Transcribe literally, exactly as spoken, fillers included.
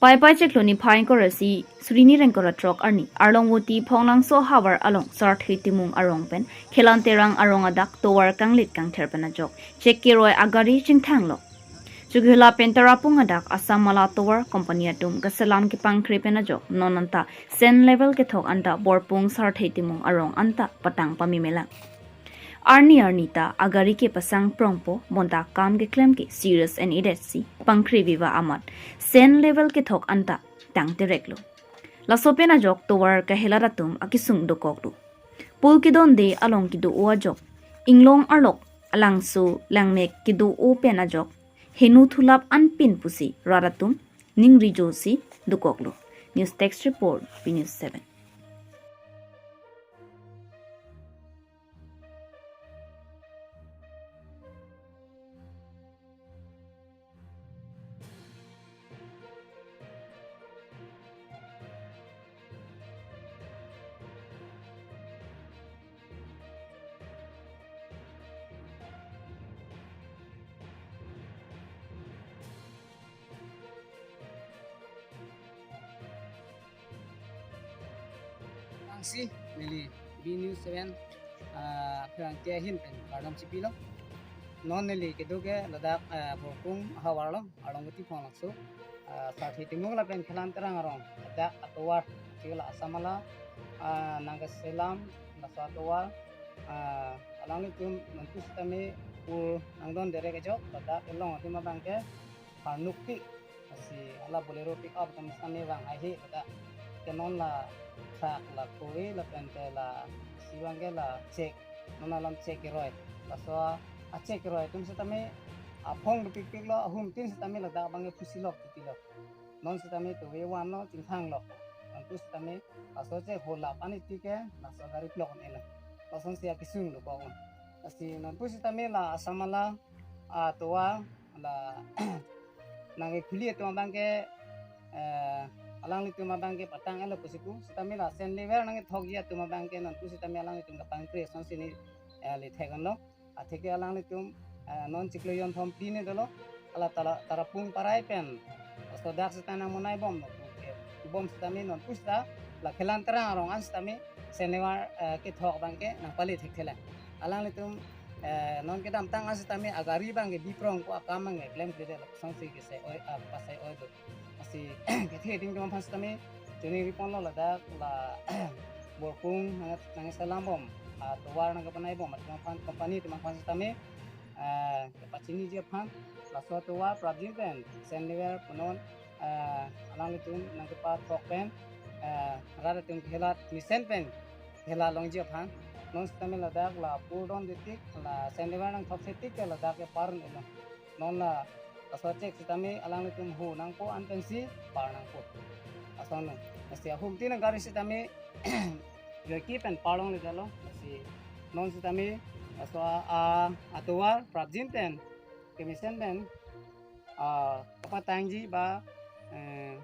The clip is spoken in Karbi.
Paipai chiklo niphai ingkoi ra isi, suri ni ra ingkoi ra throk arni, Arlongvoti Phonglangso havar along Sarthe Timung arong pen Khelan Terang arong adak tovar kanglit kangther pen ajok chek keroi agari chingthanglo. Chokihola pen Tarapung adak Assamala tovar company atum kaselam kepangkre pen ajok non anta sand level kethok anta Borpung Sarthe Timung arong anta patang pame melang. Arni arni ta agari kepasang prongpo, bonta kam keklem ke serious en-edetsi pangkre viva amat sand level kethok anta tang tereklo. Laso pen ajok tovar kahelat atum akesung dokoklo. Pull kedonde along kedo-o ajok, inglong arlok alangso langmek kedo-o pen ajok henu thulap anpin pusi rat atum ning rijosi dokoklo. News Desk Report, B News seven. Angsi neli B News seven, ah, pherangke ahin pen kardom chipilo. Non neli kedo ke ladak, ah, Borpung havar lo, Arlongvoti Phonglangso. Ah, Sarthe Timung lapen Khelan Terang arong adak atovar, chiklo Assamala, ah, nangkeselam laso atovar, ah, alanglitum nonpu sitame pu nangdon derek ajok, ladak elong adim abang ke parnuk pik, lasi hala Bolero pick up atum sitame vang haihe ladak ke non la truck la kove lapen te lasi abang ke la chek, non alam chek keroi. Laso achek keroi atum sitame aphong dopikpiklo, ahum tin sitame ladak abang ke phusilok tipilok. Non sitame tove vanlo, chingthanglok. Nonpu sitame laso chek holap ani tike laso gari plok nela. Lasonsi akesung dokok. Lasi nonpu sitame la Assamala atovar la nangkekhuli atum abang ke, eh, alanglitum abang ke patang-etlo pusi pu. Sitame la sand level nangkethokji atum abang ke nonpu sitame alanglitum kapangkre asonsi ne, eh, le thek-onlo. Atheke alanglitum, eh, non chiklo jonthom phli ne dolo. Hala Tara-, Tarapung parai pen, laso dak sita nangmonai bomlo. Ke bom sitame nonpu sita la Khelan Terang arong an sitame sand level, eh, kethok abang ke nangpale thekthelang. Alanglitum, eh, non kedamtang an sitame agari abang ke biprongpo, akam abang ke klemkledet, lapuson si kese-oi, ah, pasai-oi do. Lasi kethe atum aphan sitame choningri ponlo, ladak la Borpung nang, nangselam bom, ah, tovar nangkepanai bom atum aphan, company atum aphan sitame, eh, kepachiniji aphan, laso tovar prapjin pen sand level punon, eh, alanglitum nangkepathok pen, eh, rat atum kehelat mesen pen kehelat longji aphan. Non sitame ladak la purdon detik, la sand level nangthok setik ke ladak ke parun elo. Non la laso chek sitame alanglitum ho nangpo an pensi par nangpo. Lason non. Lasi ahum tin agari sitame joiki pen parlongledetlo. Lasi non sitame laso a, a, atovar prapjin pen kemesen pen, ah, kapatangji ba, eh,